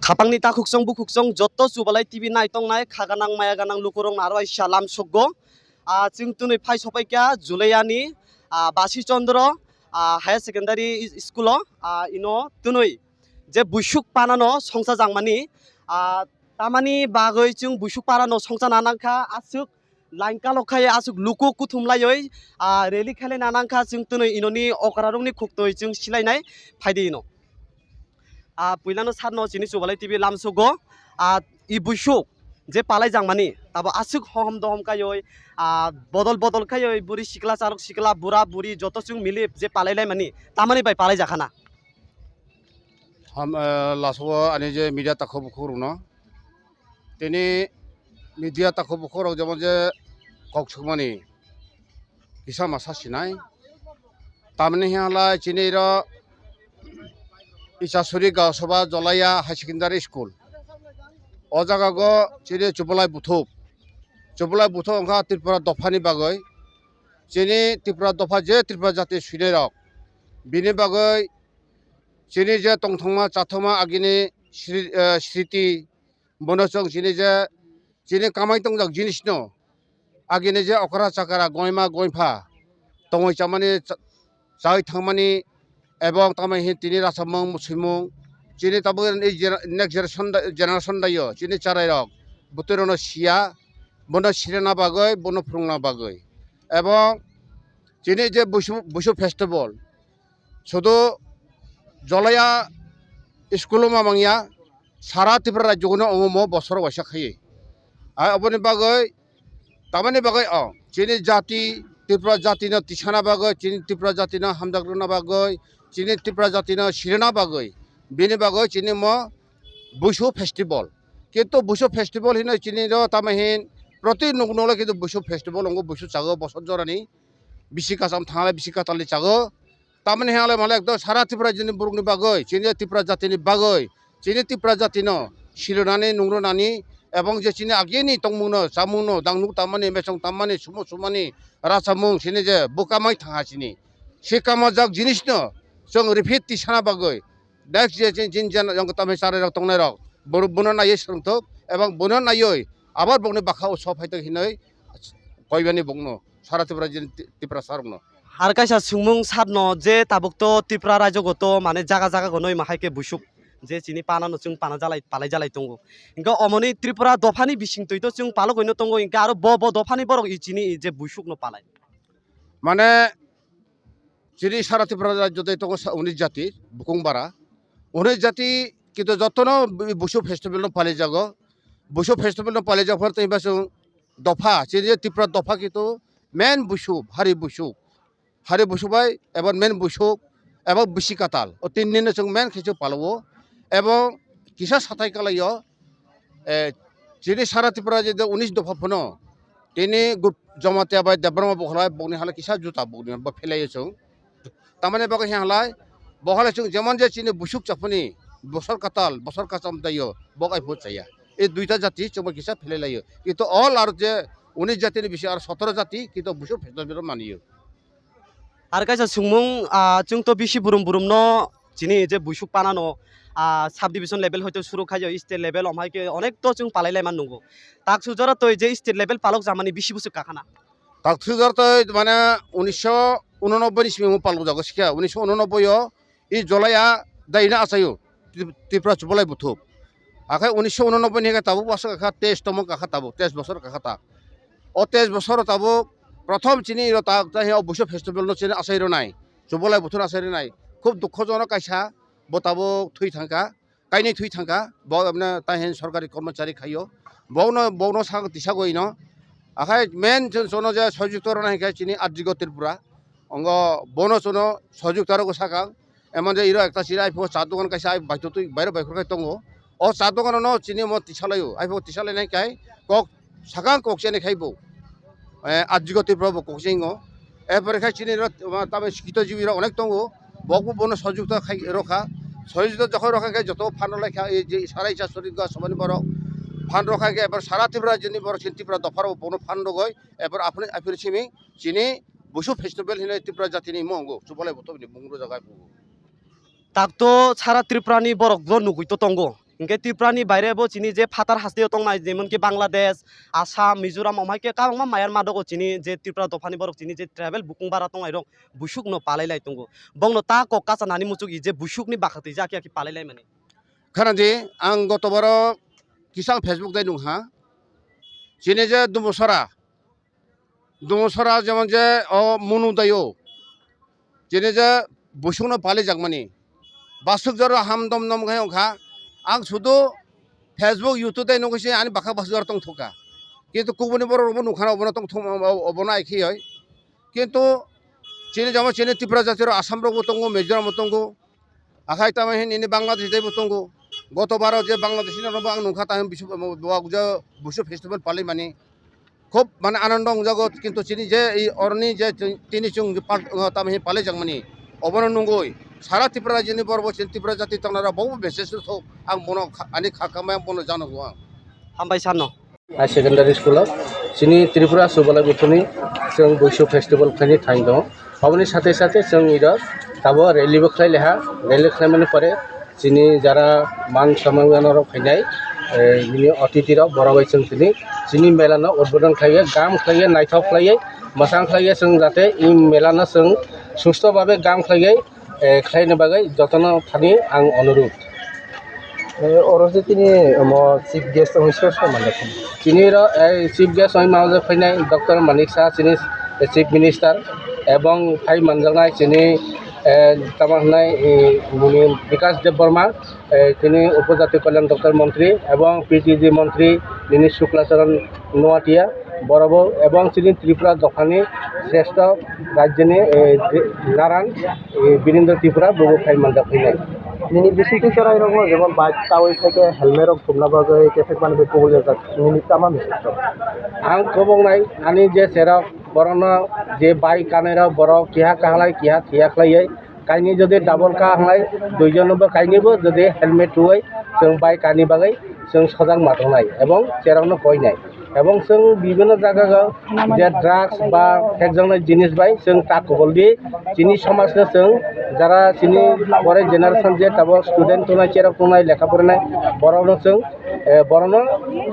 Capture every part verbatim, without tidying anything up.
Khapangni takhuksong bukhuksong jotto Chubalai T V naitongnai khaganang mayaganang lukurokno aro aisa lamsokgo. Ah, chwng twnwi phai sopaikha Juliani, ah, Basi Chandra, ah, Higher Secondary School-o, ah, ino twnwi je buisuk panano songchajangmani, ah, tamani bagwi chwng buisuk panano songchana nangkha, aswk line kalok khai aswk luku kuthum laiwi, ah, rally khailai na nangkha, chwng twnwi inoni okrarokni khuktwi chwng silainai phaidi ino. Ah, puilano sarno chini Chubalai T V lamsogo, ah, i buisuk je palai jangmani tabo aswk hohom dohom kaiwi, ah, bodol bodol kaiwi buri sikla charok sikla bura buri joto chwng mili je palai laimani tamani bai palai jakhana. Ham, eh, laso ani je media takhuk bukhuk rokno. Tini media takhuk bukhuk rok jemon je kok sukmani kisa masa sinai. Tamni hiya lai chini ro Isasuri Gaosabha Jolaiya Higher Secondary School. O jaga go chini Chubalai Buthuk. Chubalai Buthuk wngkha Tripura dophani bagwi. Chini Tripura dopha je Tripura jati swinai rok. Bini bagwi chini je tongthokma chathokma agini sri-, eh, sriti, bono chwng chini je chini kamai tongjak jinis no agini je okra chakra goima goipha tongwi chamani cha-, chawi thangmani ebong tamai hin tini rachamung muchimung chini tabuk next generation da-, generation dayo chini charai rok bwtwi rokno siya bono sirena bagwi bono phwrwngna bagwi ebong chini je busu, busu festival sudu Jolaiya school-o ma mangya, sara Tripura rajyo-no omo mo bosor waisa khaye. Ai oboni bagwi, tamani bagwi o, chini jati, Tripura jati-no tisana bagwi, chini Tripura jati-no hamjakrwna bagwi, chini Tripura jati-no sirina bagwi, bini bagwi chini mo Busu festival. Kintu Busu festival hinwi chini ro tamo hin proti nuk nuk le kintu Busu festival wngkha, Busu chago bosor jorani bisi kacham thangale bisi katalni chago. Tamoni hinale male ekdom sara Tripura jini borokni bagwi, chini Tripura jatini bagwi, chini Tripura jatino silonani, nungrunani, ebong je chini agini tongmungno, chamungno, dangnuk tammani, mesong tammani, sumo sumani, rachamung chini je bukamai thangha chini. Se kamajak jinisno chwng repeat tisana bagwi, next je chini, chini jen-, jang tamai charai rok tongnai rok, boro-, bono naiwi swrwngthok, ebong bono naiwi abar bokni bwkhao sophaithok hinwi koibani bokno. Sara Tripura jini Ti-, Tiprasa rokno. Har kaisa swngmung satno je tabuk to Tripura raijo go to mane jaga jaga go noi ma hai khe busuk je chini pana no chwng pana jalai palai jalai tongo. Hingke omoni Tripura dophani bising twi to chwng palok oi no tongo, hingke aro bo, bo dophani borok i chini i je busuk no palai. Mane chini sara Tripura raijo tei tongo sa-, unis jati bukung bara. Unis jati kintu jotono bu-, Busu festival no palai jago. Busu festival no palai jak phar tei ba chwng dopha, chini je Tripura dopha kintu main Busu, hari Busu. Hari Busu bai eba main Busu eba bisi katal. O tin din no chwng main khe chwng palo o. Ebo kisa satai kalai o, eh, chini sara Tripura je unis dopha phano tini gup-, Jamatia bai Debbarma bokholai bokni hala kisa juta bokni ba phelai o chwng. Tamani bagwi hiya halai, bo halai chwng jemon je chini busuk chaphani bosor katal, bosor kacham daio, bo ai phut chaya. E duita jati chwngba kisa phelai laio. Kintu all aro je unis jatini bisi aro sotoro jati, kintu busuk festival maniyo. Ar kaisa swngmung, ah, chwng to bisi burum burum no chini je busuk pana no, ah, sub division level hoito suru khaio, state level om hai khe onek to chwng palai lai man nungo. Tak sujaro to je state level palok jamani bisi busuk kakhana. Takthujar tei mane unisho unonoboi ni simi palok jago sikha, unisho unonoboi o i Jolaiya daina achaio Tri-, Tripura Chubalai Buthuk. Akhai unisho unonoboi ni hwnkhe tabuk bwswk kakha teis tongmo kakha tabuk, teis bosor kakha ta. O teis bosor tabuk prothom chini ro ta, ta o Busu festival no chini achai ronai, Chubalai Buthuk achai ronai. Khub dukhojonok kaisa bo tabuk thwi thangkha. Kainwi thwi thangkha, bo emne tai hin sorkari kormochari khaio. Bokno, bokno sak tisa goi no. Akhai main chwng chono je sojukta rwna hinkhe chini Arjigo Tripura. Ongo bono chono sojukta rwgo sakang. Emon je iro ekta chini iPhone cha dogan kaisa ai baitotwi bairo baikhor khai tongo. O cha dogan no chini mo tisa laio. iPhone tisa lainai kai kok sakang kok chene khai bo. Eh, Arjigo Tripura bo kok chengo. Erpore khai chini ro, ma, tamo sikito jibi rok onek tongo. Bokbo bono sojukta khai rokha. Sojukta jokhon rokha khe joto phan rok lai kha, ei je sarai cha sori ga sabani borok phan rokha khe, ebar sara Tripura jini borok chini Tripura dopha rok bono phan rogoi, ebar aphri, aphri simi chini Busu festival hinwi Tripura jatini mongo, Chubalai Buthuk ni mung rojak ai. Takto sara Tripura ni borok bo nugui to tongo. Hinkhe Tripura ni baire bo chini je phatar haste o tongnai, jemon ki Bangladesh, Assam, Mizoram, omo hai khe kabangma Myanmar dogo chini je Tripura dophani borok chini je tribal bukung bara tongnai rok buisuk no palai lai tongo. Bongno ta kok kacha nani muchuk i je buisuk ni bakhatwi je aki aki palai lai mani. Khana di, ang goto boro kisang Facebook dai nung ha. Chini je Dumusora, Dumusora jemon je o Munu dayo. Chini je buisuk no palai jak mani. Basuk jaro ham dom dom khai ongkha. Ang sudu Facebook, YouTube dai nung se ani bakha basuk jaro tong thok kha. Kintu kubuni borok rok bo nung kha na obono tong thok, obono ai khiyoi. Kintu chini jamo chini Tripura jati rok Assam rok bo tongo, Mizoram bo tongo. Akhai tamo hin ini Bangladesh dai bo tongo. Goto baro je Bangladesh ni rok bo ang nung kha tamo bisu, bo, bo, bo, busu festival palai mani. Khub mane anando wngjago, kintu chini je i oroni je ti-, tini chwng je pal-, tamo hin palai jak mani. Obono nungui sara Tripura rajyoni borok bo chini Tripura jati tongnai rok bo message rw thok ang bono kha-, ani kha kamai ang bono jano ang. Hambai sano. High Secondary School o chini Tripura Subalai Buthuni chwng Buisu Festival khaini thaino. Aboni sathe sathe chwng iro tabo rally bo khlai leha, rally khlaimani pore chini jara man somman rok phainai, eh, bini otiti rok borok bai chwng tini chini mela no udbodon khlaiye, gam khlaiye, naithok khlaiye, mwchang khlaiye chwng jate i mela no chwng susto babe gam khlaiye, eh, khlaina bagwi jotono thani ang onurudh. Eh, oro je tini omo chief guest wngwi sor sor manjak kha. Chini ro, eh, chief guest wngwi manjak phainai Doctor Manik Saha, chini, eh, chief minister, ebong phai manjaknai chini, eh, tamo hwnai, eh, bini Bikash Debbarma, eh, chini Upojati Kalyan Doptor montri, ebong P T G montri nini Shukla Charan Noatia, borobo ebong chini Tripura dophani sreshto rajyoni, eh, naran, eh, Birendra Tripura bobo phai manjak phainai. Nini bisingtwi chwrairokno jemon bike tawi khe khe helmet rok thumna bagwi kethek mani bai kubul rijak. Nini tama message rok? Ang koboknai ani je cherok borokno je bike kanairok borok keha kahalai keha thiya khlaiwi kainwi jodi double ka wnglai, duijono bo kainwi bo jodi helmet tuwi chwng bike kani bagwi chwng sojak ma tongnai ebong cherokno koinai. Ebong chwng bibhinno jaga o je drugs ba thekjaknai jinis bai chwng ta kubul di, chini somajno chwng jara chini pore generation je tabuk student tongnai, cherok tongnai, lekha porinai, borokno chwng, eh, borokno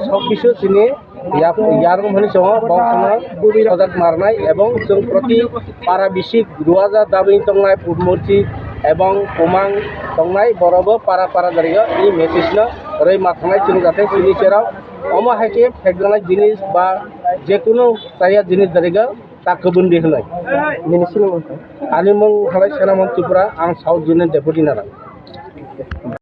sok kisu chini ya-, yarwng hwnwi chongo, bongsono sojak ma rwnai ebong chwng proti para bisik duaja dabwi tongnai, putmurti ebong kumang tongnai, borokbo para para jarigo i message no rwi ma thangnai chwng jate chini cherok omo hai khe phekjaknai jinis ba jekunu chaya jinis jarigo ta kubun di hwnwi. Nini sinimung kha? Ani mung halai Senamon Tripura, ang South Zone ni Deputy Naran.